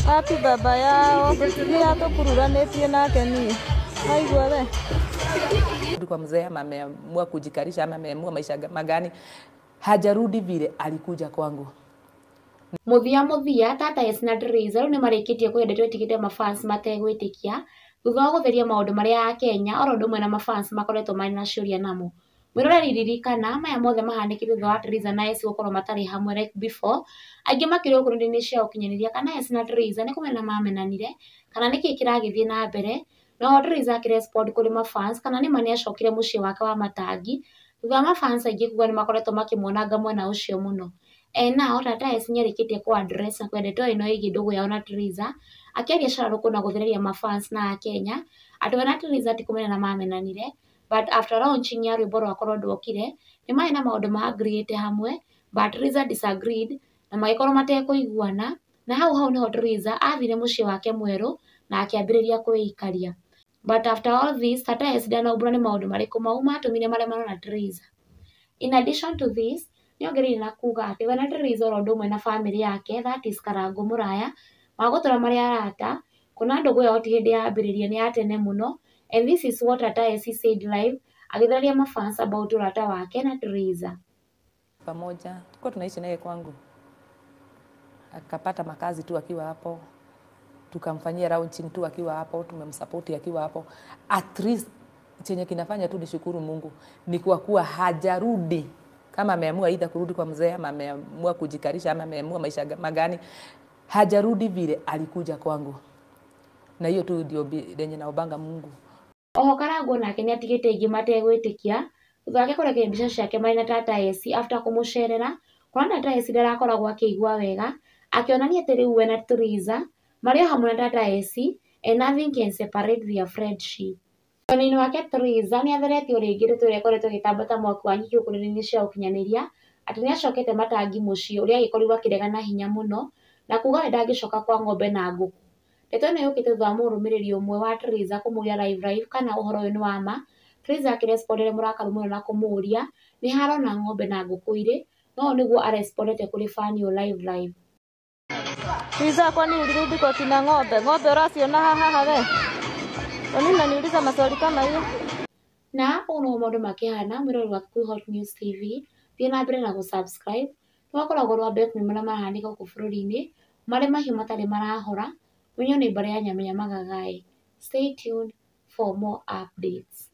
Happy baba yao nĩ atũkururanĩtie nake niĩ aigua we. Kwa mzee ama ameamua kujikarisha ama ameamua maisha magani, hajarudi vile alikuja kwangu. Muthia muthia Tata S na Triza rĩu nĩmarĩkĩtie kũhe ndeto ĩtigĩte mafans mategwĩtĩkia thutha wa gũtheria maũndũ marĩa Akenya oro ũndũ ũmwe na mafans makoretwo marĩ na ciũria namo. Mwĩroreri ririkana maya mothe mahanĩkĩte thutha wa Triza na S gũkorwo matarĩ hamwe like before. Aingĩ makĩrĩ gũkũ nenda-inĩ cia ũkinyanĩria kana S na Triza nĩ kũmena mamenanire kana nĩkĩ kĩragĩthiĩ na mbere. Noho Triza akĩrespond kũrĩ mafans kana nĩma nĩacokire mũciĩ wake wa Matangi thutha wa mafans aingĩ kuga nĩmakoretwo makĩmuonanga mwena ũcio mũno. Nao Tata S nĩarĩkĩtie kũ address na kũhe ndeto ĩno ĩgiĩ ndũgũ yao na Triza akĩaria cararũkũ na gũthereria mafans na Akenya atĩ we na Triza ti kũmenana mamenanire, but after launching ya rwĩmbo rwa Korwo Ndwokire nĩ marĩ na maũndũ ma agreeĩte hamwe, but Triza disagreed na magĩkorwo matekũiguana, na hau hau nĩho Triza athire mũciĩ wake mwerũ na akĩambĩrĩria kwĩikaria. But after all this, Tata S ndanaumbũra nĩ maũndũ marĩkũ mau matũmire maremano na Triza. In addition to this, nĩongereire na kuga atĩ we na Triza oro ũndũ ũmwe na famĩlĩ yake, that is Karangũ Mũraya, magũtũra marĩ arata, kuona ndũgũ yao ti hĩndĩ yambĩrĩria nĩ ya tene mũno, and this is what Tata S said live agĩthereria mafans about ũrata wake na Triza. Pamoja tulikuwa tunaishi naye kwangu, akapata makazi tu akiwa hapo, tukamfanyia launching tu akiwa hapo, tumemsupport akiwa hapo. At least chenye kinafanya tu nishukuru Mungu ni kwa kuwa hajarudi, kama ameamua either kurudi kwa mzee ama ameamua kujikarisha ama ameamua maisha magani, hajarudi vile alikuja kwangu, na hiyo tu ndio lenye naobanga Mungu. Oho Karangũ nake nĩatigĩte aingĩ mategwĩtĩkia thutha wake kũrekereria mbica ciake marĩ na Tata S after kũmũcerera, kuona Tata S ndarakoragwo akĩigua wega, akĩonania atĩ rĩu we na Triza marĩ o hamwe na Tata S and nothing can separate their friendship. Mwena-inĩ wake Triza nĩatheretio rĩngĩ ndeto ĩrĩa ĩkoretwo ĩgĩtamba ta mwaki wa nyeki gũkũ nenda-inĩ cia ũkinyanĩria atĩ nĩacokete Matangi mũciĩ ũrĩa agĩkorirwo akĩrega na hinya mũno na kuga we ndangĩcoka kwa ng'ombe na ngũkũ. Ndeto ĩno yũkĩte thutha wa mũrũmĩrĩri ũmwe wa Triza kũmũria live live kana ũhoro ũyũ nĩ wa ma. Triza akĩrespondere mũrakaru mũno na kũmũria nĩ harona ng'ombe na ngũkũ irĩ, no ũũ nĩguo arespondete kũrĩ fan ũyũ live live. Triza, kwani ulirudi kwa kina ng'ombe? Ng'ombe ũraciona haha we? Kwa nini unaniuliza maswali kama hiyo? Na ũguo nĩguo maũndũ makĩhana mwĩroreri wa Kikuyu Hot News TV, thiĩ na mbere na gũ-subscribe nĩwakoragwo ũrĩ wa mbere kũmenya marĩa marahanĩka gũkũ bũrũri-inĩ marĩ mahiũ matarĩ marahora. Ũmenyo nĩ mbarĩ ya Nyamenya Magagaĩ. Stay tuned for more updates.